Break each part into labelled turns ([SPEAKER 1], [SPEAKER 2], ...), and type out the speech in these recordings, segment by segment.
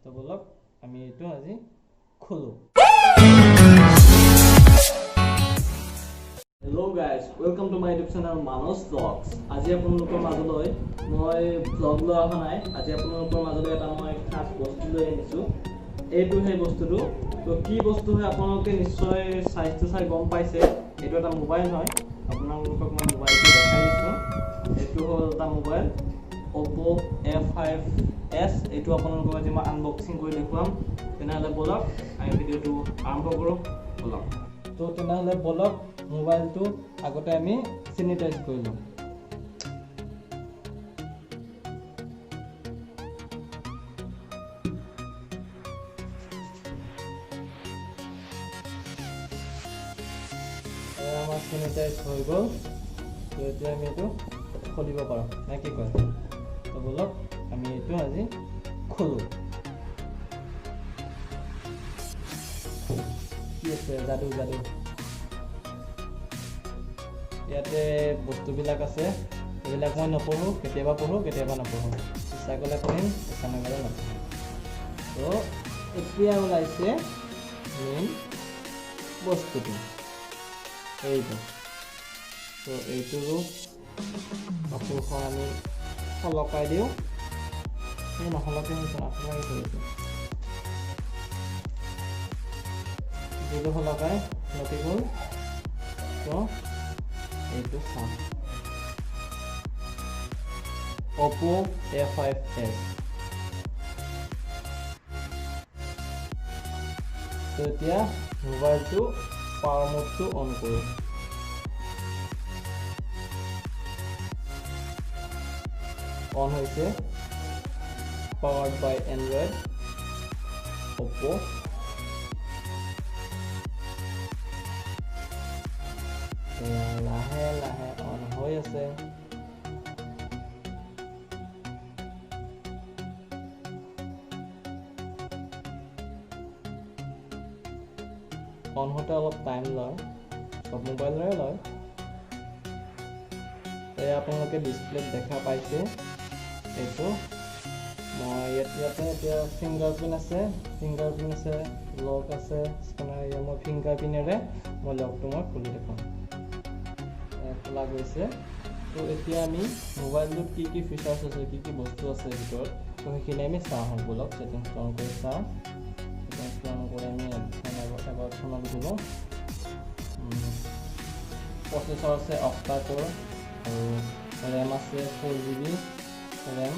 [SPEAKER 1] তো ব'লক, আমি এইটো আজি খোলোঁ। Hello guys, welcome to my YouTube channel Manas Vlogs। আজি আপোনালোকৰ মাজলৈ মই ভ্লগ লৈ অহা নাই। আজি আপোনালোকৰ মাজলৈ এটা মই খাচ বস্তু লৈ আনিছোঁ। এইটো সেই বস্তুটো। তো কি বস্তু হয়, আপোনালোকে নিশ্চয় চাইজটো চাই গম পাইছে। এইটো এটা মোবাইল হয়। আপোনালোকক মই মোবাইলটো দেখাই দিছোঁ। এইটো হ'ল এটা মোবাইল, অ'প' A5s। এইটো আপোনালোকক আজি মই আনবক্সিং কৰি দেখুৱাম। তেনেহ'লে ব'লক, আমি ভিডিঅ'টো আৰম্ভ কৰোঁ, ব'লক। তো তেনেহ'লে ব'লক, মোবাইলটো আগতে আমি চেনিটাইজ কৰি লওঁ। আমাৰ চেনিটাইজ হৈ গ'ল। তো এতিয়া আমি এইটো খুলিব পাৰোঁ, নে কি কয়? তো ব'লক, আমি এইটো আজি খোলোঁ। কি আছে? যাদু যাদু। ইয়াতে বস্তুবিলাক আছে। এইবিলাক মই নপঢ়োঁ। কেতিয়াবা পঢ়োঁ, কেতিয়াবা নপঢ়োঁ। ইচ্ছা গ'লে পঢ়িম, ইচ্ছা নগ'লে নপঢ়োঁ। তো এতিয়া ওলাইছে মেইন বস্তুটো, এইটো। তো এইটোৰো কাপোৰখন আমি সলকাই দিওঁ। এই নসলকে হৈছে, আঁতৰাই থৈছোঁ। দিলোঁ সলকাই, সলকি গ'ল। তো এইটো চাওঁ, অ'প' A5s। তো এতিয়া মোবাইলটো পাৱাৰ মোডটো অন কৰোঁ। অন হৈছে। পাৱাৰ্ড বাই এণ্ড্ৰইড অ'প'। লাহে লাহে অন হৈ আছে। অন হওঁতে অলপ টাইম লয়, চব মোবাইলৰে লয়। এয়া আপোনালোকে ডিছপ্লেত দেখা পাইছে। এইটো মই ইয়াতে এতিয়া ফিংগাৰ প্ৰিণ্ট আছে, ফিংগাৰ প্ৰিণ্ট আছে, লক আছে, স্কেনাৰ। এয়া মই ফিংগাৰ প্ৰিণ্টেৰে মই লকটো মই খুলি দেখুৱাম। খোলা গৈছে। তো এতিয়া আমি মোবাইলটোত কি কি ফিচাৰ্ছ আছে, কি কি বস্তু আছে ভিতৰত, তো সেইখিনি আমি চাওঁ আহোঁ ব'লক। ছেটিংছ অন কৰি চাওঁ। ছেটিংছ অন কৰি আমি এবাউট ফোনত গ'লোঁ। প্ৰচেছৰ আছে অক্টা কোৰ আৰু ৰেম আছে 4 GB RAM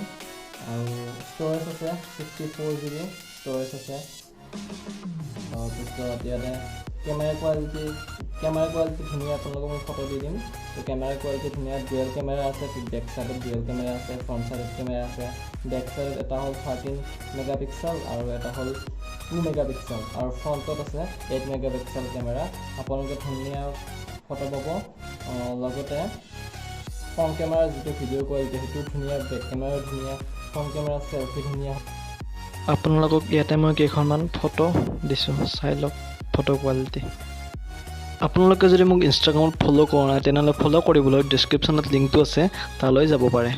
[SPEAKER 1] আৰু ষ্ট'ৰেজ আছে 64 GB storage আছে। তাৰপিছত ইয়াতে কেমেৰা কোৱালিটি ধুনীয়া। আপোনালোকক মই ফটো দি দিম। তো কেমেৰা কোৱালিটি ধুনীয়া, ডুৱেল কেমেৰা আছে। বেক চাইডত ডুৱেল কেমেৰা আছে, ফ্ৰণ্ট চাইডত কেমেৰা আছে। বেক চাইডত এটা হ'ল 13 মেগা পিক্সেল আৰু এটা হ'ল 2 মেগা পিক্সেল আৰু ফ্ৰণ্টত আছে 8 মেগা পিক্সেল কেমেৰা। আপোনালোকে ধুনীয়া ফটো পাব। লগতে ফ্ৰণ্ট কেমেৰাৰ যিটো ভিডিঅ' কোৱালিটি, সেইটো ধুনীয়া। বেক কেমেৰাও ধুনীয়া, ফ্ৰণ্ট কেমেৰা চেলফি ধুনীয়া।
[SPEAKER 2] আপোনালোকক ইয়াতে মই কেইখনমান ফটো দিছোঁ, চাই লওক ফটো কোৱালিটি। আপোনালোকে যদি মোক ইনষ্টাগ্ৰামত ফ'ল' কৰা নাই, তেনেহ'লে ফ'ল' কৰিবলৈ ডিছক্ৰিপশ্যনত লিংকটো আছে, তালৈ যাব পাৰে।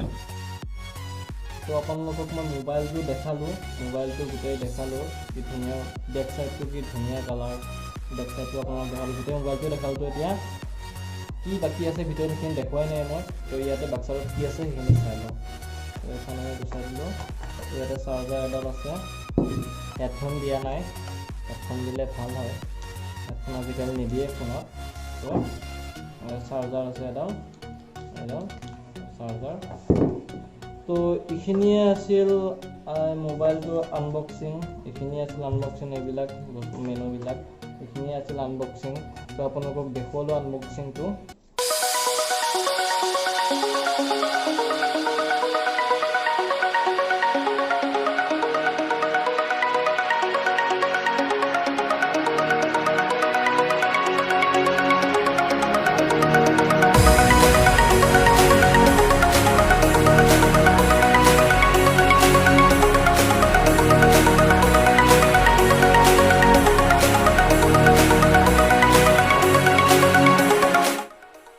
[SPEAKER 1] তো আপোনালোকক মই মোবাইলটো দেখালোঁ, মোবাইলটো গোটেই দেখালোঁ। কি ধুনীয়া বেক চাইডটো, কি ধুনীয়া কালাৰ। বেক চাইডটো আপোনালোক দেখালোঁ, গোটেই মোবাইলটো দেখালোঁ। তো এতিয়া কি বাকী আছে ভিতৰত, সেইখিনি দেখুৱাই নাই মই। তো ইয়াতে বাক্সাটোত কি আছে, সেইখিনি চাই লওঁ। তো এইখন আমি গুচাই দিলোঁ। ইয়াতে চাৰ্জাৰ এডাল আছে। হেডফোন দিয়া নাই। হেডফোন দিলে ভাল হয়, হেডফোন আজিকালি নিদিয়ে ফোনত। তো চাৰ্জাৰ আছে এডাল, এডাল চাৰ্জাৰ। তো এইখিনিয়ে আছিল মোবাইলটোৰ আনবক্সিং। এইখিনিয়ে আছিল আনবক্সিং। এইবিলাক বস্তু, মেনুবিলাক, এইখিনিয়ে আছিল আনবক্সিং। তো আপোনালোকক দেখুৱালোঁ আনবক্সিংটো।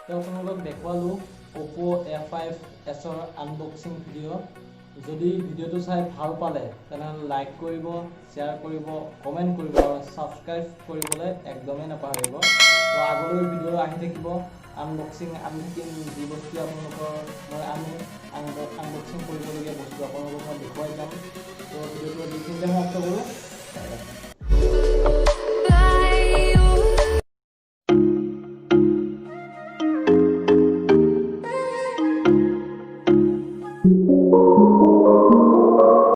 [SPEAKER 1] তো আপোনালোকক দেখুৱালোঁ অ'প' A5sৰ আনবক্সিং ভিডিঅ'। যদি ভিডিঅ'টো চাই ভাল পালে, তেনেহ'লে লাইক কৰিব, শ্বেয়াৰ কৰিব, কমেণ্ট কৰিব আৰু ছাবস্ক্ৰাইব কৰিবলৈ একদমেই নাপাহৰিব। তো আগলৈ ভিডিঅ' আহি থাকিব, আনবক্সিং আনি থাকিম। যি বস্তু আপোনালোকৰ মই আনো, আনবক্সিং কৰিবলগীয়া বস্তু আপোনালোকক মই দেখুৱাই যাম। তো ভিডিঅ'টো এইখিনিতে সমাপ্ত কৰোঁ।